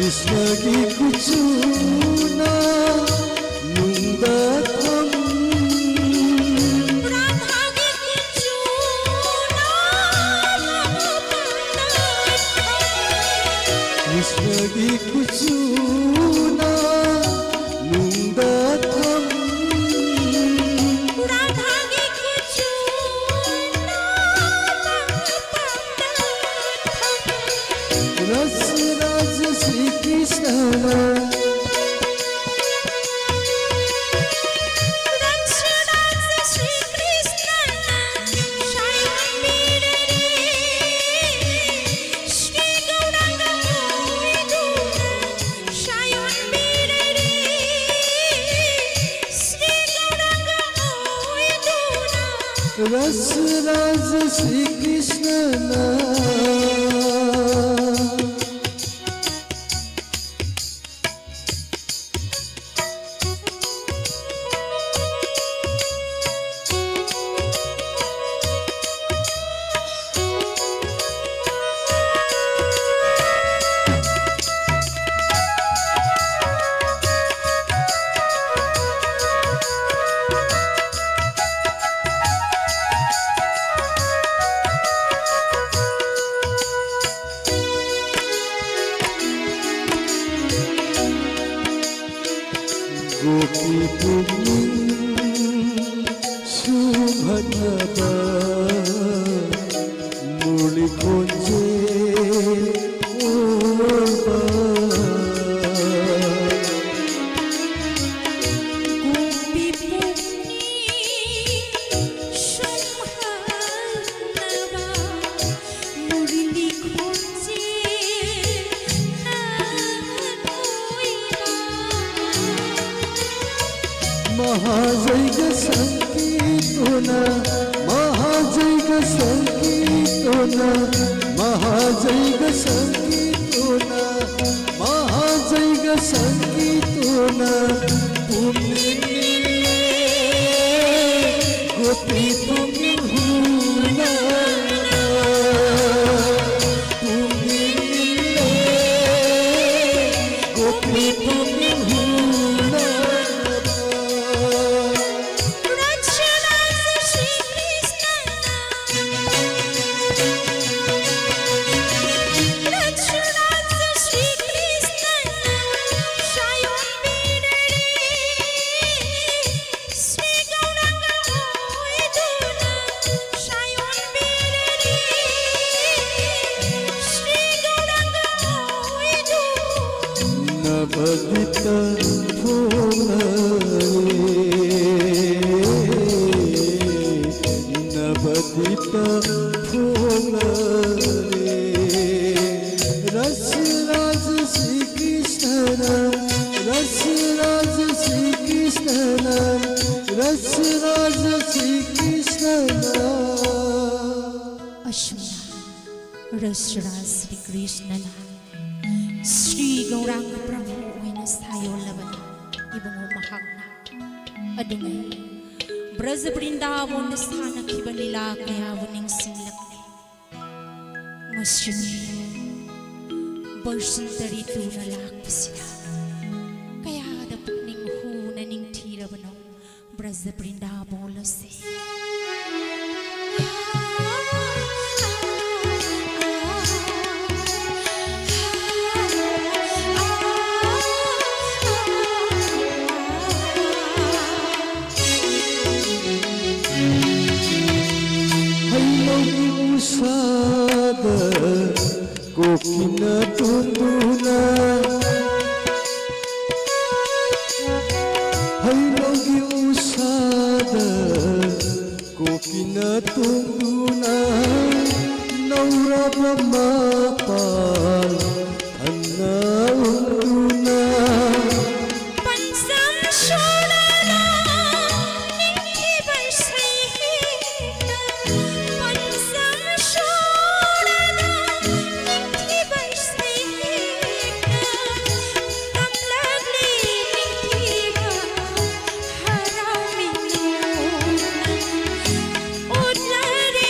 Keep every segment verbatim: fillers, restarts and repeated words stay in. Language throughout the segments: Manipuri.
ꯀ꯭ꯔꯤꯁꯅꯒꯤ ꯀꯨꯆꯨꯅ ꯅꯨꯡꯗ ꯊꯝ꯫ ꯔꯥꯙꯥꯒꯤ ꯀꯨꯆꯨꯅ ꯃꯄꯥꯟꯗ ꯊꯝ꯫ ꯀ꯭ꯔꯤꯁꯅꯒꯤ ꯀꯨꯆꯨꯅ ꯅꯨꯡꯗ ꯊꯝ꯫ ꯔꯥꯙꯥꯒꯤ ꯀꯨꯆꯨꯅ ꯃꯄꯥꯟꯗ ꯊꯝ꯫ ꯔꯁ ꯔꯥꯖ ꯁ꯭ꯔꯤ ꯀ꯭ꯔꯤꯁꯅꯅ꯫ ꯔꯁ ꯔꯥꯖ ꯁ꯭ꯔꯤ ꯀ꯭ꯔꯤꯁꯅꯅ ꯁꯥꯌꯣꯟꯕꯤꯔꯦ꯫ ꯁ꯭ꯔꯤ ꯒꯧꯔꯥꯡꯒ ꯑꯣꯏꯗꯨꯅ ꯁꯥꯌꯣꯟꯕꯤꯔꯦ꯫ ꯁ꯭ꯔꯤ ꯒꯧꯔꯥꯡꯒ ꯑꯣꯏꯗꯨꯅ ꯔꯁ ꯔꯥꯖ ꯁ꯭ꯔꯤ ꯀ꯭ꯔꯤꯁꯅꯅ꯫ ꯒꯣꯄꯤ ꯄꯨꯛꯅꯤꯡ ꯁꯨꯝꯍꯠꯅꯕ ꯃꯨꯔꯂꯤ ꯈꯣꯟꯖꯦꯜ ꯑꯣꯏꯕ꯫ ꯒꯣꯄꯤ ꯄꯨꯛꯅꯤꯡ ꯁꯨꯝꯍꯠꯅꯕ ꯃꯨꯔꯂꯤ ꯈꯣꯟꯖꯦꯜ ꯑꯣꯏꯕ꯫ महाजैग संकीर्तन, महाजैग संकीर्तन, महाजैग संकीर्तन, महाजैग संकीर्तन, ꯄꯨꯝꯅꯤꯡ ꯅꯤꯜꯂꯦ, ꯒꯣꯄꯤ ꯄꯨꯛꯅꯤꯡ ꯍꯨꯅꯅ꯫ ꯄꯨꯛꯅꯤꯡ ꯅꯤꯜꯂꯦ, राज श्री कृष्ण नाम, रस राज श्री कृष्ण नाम। ꯑꯁꯨꯝꯅ ꯔꯁꯔꯥꯖ ꯁ꯭ꯔꯤ ꯀ꯭ꯔꯤꯁꯅꯅ ꯁ꯭ꯔꯤ ꯒꯧꯔꯥꯡꯒ ꯄ꯭ꯔꯚꯨ ꯑꯣꯏꯅ ꯁꯥꯌꯣꯜꯂꯕꯅꯤ꯫ ꯏꯕꯨꯡꯉꯣ ꯃꯍꯥꯛꯅ ꯑꯗꯨꯉꯩ ꯕ꯭ꯔꯖ ꯕ꯭ꯔꯤꯟꯗꯥꯕꯣꯟꯗ ꯁꯥꯟꯅꯈꯤꯕ ꯂꯤꯂꯥ ꯀꯌꯥꯕꯨ ꯅꯤꯡꯁꯤꯡꯂꯛꯂꯤ꯫ ꯃꯁꯤꯅꯤ ꯕꯁꯟꯇ ꯔꯤꯇꯨꯅ ꯂꯥꯛꯄꯁꯤꯗ ꯀꯌꯥꯗ ꯄꯨꯛꯅꯤꯡ ꯍꯨꯅ ꯅꯤꯡꯊꯤꯔꯕꯅꯣ ꯕ꯭ꯔꯖ ꯕ꯭ꯔꯤꯟꯗꯥꯕꯣꯟ ꯑꯁꯤ꯫ ꯍꯩꯅꯧꯒꯤ ꯎꯁꯥꯗ ꯀꯣꯀꯤꯅ ꯇꯣꯟꯗꯨꯅ, ꯍꯩꯅꯧꯒꯤ ꯎꯁꯥꯗ ꯀꯣꯀꯤꯅ ꯇꯣꯟꯗꯨꯅ, ꯅꯧꯔꯕ ꯃꯄꯥꯟ ꯍꯟꯅ ꯎꯗꯨꯅ꯫ ꯄꯟꯖꯝ ꯁꯣꯔꯗ ꯅꯤꯡꯊꯤꯕ ꯏꯁꯩ ꯍꯦꯛꯇ, ꯄꯟꯖꯝ ꯁꯣꯔꯗ ꯅꯤꯡꯊꯤꯕ ꯏꯁꯩ ꯍꯦꯛꯇ ꯇꯝꯂꯛꯂꯤ ꯅꯤꯡꯊꯤꯕ ꯍꯔꯥꯎꯃꯤꯅꯣ ꯅꯪ ꯎꯠꯂꯔꯦ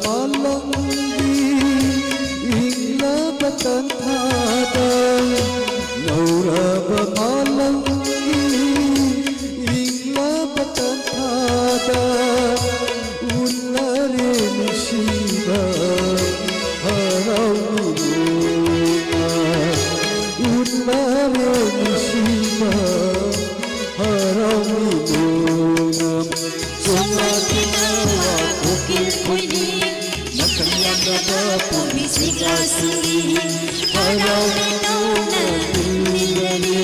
ꯃꯥꯂꯪꯒꯤ ꯏꯪꯂꯕ ꯇꯟꯊꯥꯗ, ꯉꯧꯔꯕ ꯃꯥꯂꯪꯒꯤ ꯏꯪꯂꯕ ꯇꯟꯊꯥꯗ, ꯎꯠꯂꯔꯦ ꯅꯨꯡꯁꯤꯕ ꯍꯔꯥꯎ ꯃꯤꯅꯣꯅ, ꯎꯠꯂꯔꯦ ꯅꯨꯡꯁꯤꯕ ꯍꯔꯥꯎ ꯃꯤꯅꯣꯅ꯫ ꯆꯣꯡꯂꯥꯛꯇꯨꯅ ꯋꯥ ꯀꯣꯀꯤꯜ ꯈꯣꯏꯅꯤ, ꯃꯈꯜ ꯌꯥꯝꯂꯕ ꯄꯣꯝꯕꯤ ꯁꯤꯒꯥꯁꯤꯡꯅꯤ, ꯍꯔꯥꯎ ꯃꯤꯅꯣꯅ ꯎꯠꯂꯔꯦ꯫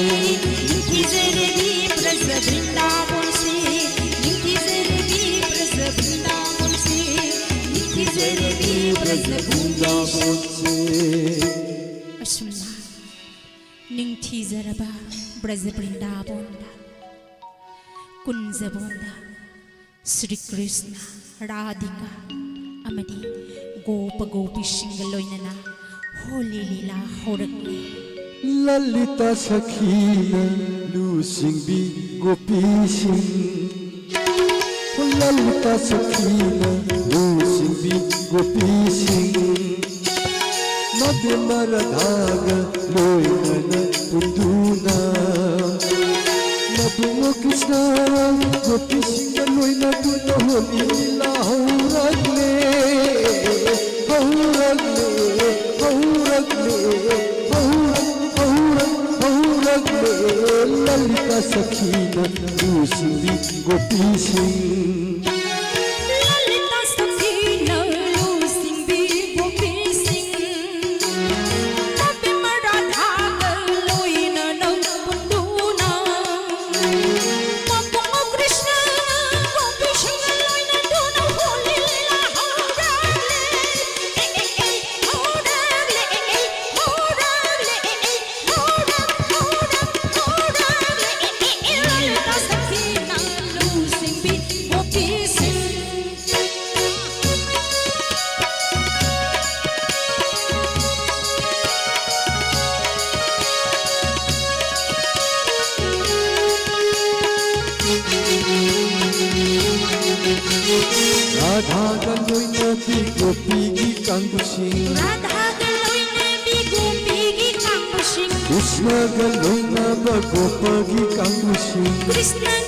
ꯅꯤꯡꯊꯤꯖꯔꯕꯤ ꯕ꯭ꯔꯖ ꯕ꯭ꯔꯤꯟꯗꯥꯕꯣꯟꯁꯦ, ꯅꯤꯡꯊꯤꯖꯔꯕꯤ ꯕ꯭ꯔꯖ ꯕ꯭ꯔꯤꯟꯗꯥꯕꯣꯟꯁꯦ, ꯅꯤꯡꯊꯤꯖꯔꯕꯤ ꯕ꯭ꯔꯖ ꯕ꯭ꯔꯤꯟꯗꯥꯕꯣꯟꯁꯦ꯫ ꯑꯁꯨꯝꯅ ꯅꯤꯡꯊꯤꯖꯔꯕ ꯕ꯭ꯔꯖ ꯕ꯭ꯔꯤꯟꯗꯥꯕꯣꯟꯗ, ꯀꯨꯟꯖꯕꯣꯟꯗ ꯁ꯭ꯔꯤ ꯀ꯭ꯔꯤꯁꯅ, ꯔꯥꯙꯤꯀꯥ ꯑꯃꯗꯤ ꯒꯣꯄ ꯒꯣꯄꯤꯁꯤꯡꯒ ꯂꯣꯏꯅꯅ ꯍꯣꯂꯤ ꯂꯤꯂꯥ ꯍꯧꯔꯛꯂꯤ꯫ ꯂꯂꯤꯇꯥ ꯁꯈꯤꯅ ꯂꯨꯆꯤꯡꯕꯤ ꯒꯣꯄꯤꯁꯤꯡ, ꯂꯂꯤꯇꯥ ꯁꯈꯤꯅ ꯂꯨꯆꯤꯡꯕꯤ ꯒꯣꯄꯤꯁꯤꯡ, ꯃꯕꯦꯝꯃ ꯔꯥꯙꯥꯒ ꯂꯣꯏꯅꯅ ꯄꯨꯟꯗꯨꯅ, ꯃꯕꯨꯡꯉꯣ ꯀ꯭ꯔꯤꯁꯅ ꯒꯣꯄꯤꯁꯤꯡꯒ ꯂꯣꯏꯅꯗꯨꯅ ꯍꯣꯂꯤ ꯂꯤꯂꯥ ꯍꯧꯔꯛꯂꯦ, ꯍꯧꯔꯛꯂꯦ, ꯍꯧꯔꯛꯂꯦ, ꯍꯧꯔꯛ-, ꯍꯧꯔꯛ-, ꯍꯧꯔꯛꯂꯦ꯫ ꯂꯂꯤꯇꯥ ꯁꯈꯤꯅ ꯂꯨꯆꯤꯡꯕꯤ ꯒꯣꯄꯤꯁꯤꯡ꯫ ꯂꯂꯤꯇꯥ ꯁꯈꯤꯅ ꯂꯨꯆꯤꯡꯕꯤ ꯒꯣꯄꯤꯁꯤꯡ꯫ ꯃꯕꯦꯝꯃ ꯔꯥꯙꯥꯒ ꯂꯣꯏꯅꯅ ꯄꯨꯟꯗꯨꯅ꯫ ꯃꯕꯨꯡꯉꯣ ꯀ꯭ꯔꯤꯁꯅ ꯒꯣꯄꯤꯁꯤꯡꯒ ꯂꯣꯏꯅꯗꯨꯅ ꯍꯣꯂꯤ ꯂꯤꯂꯥ ꯍꯧꯔꯛꯂꯦ꯫ ꯑꯦ, ꯑꯦ, ꯑꯦ, ꯍꯧꯔꯛꯂꯦ꯫ ꯑꯦ, ꯑꯦ, ꯍꯧꯔꯛꯂꯦ꯫ ꯑꯦ, ꯑꯦ, ꯍꯧꯔꯛ-, ꯍꯧꯔꯛ-, ꯍꯧꯔꯛꯂꯦ꯫ ꯑꯦ, ꯑꯦ, ꯑꯦ, ꯂꯂꯤꯇꯥ ꯁꯈꯤꯅ ꯂꯨꯆꯤꯡꯕꯤ ꯒꯣꯄꯤ ꯒꯣꯄꯤꯒꯤ ꯀꯥꯡꯕꯨꯁꯤꯡ꯫ ꯔꯥꯙꯥꯒ ꯂꯣꯏꯅꯕꯤ ꯒꯣꯄꯤꯒꯤ ꯀꯥꯡꯕꯨꯁꯤꯡ꯫ ꯀ꯭ꯔꯤꯁꯅꯒ ꯂꯣꯏꯅꯕ ꯒꯣꯄꯒꯤ ꯀꯥꯡꯕꯨꯁꯤꯡ꯫ ꯀ꯭ꯔꯤꯁꯅꯒ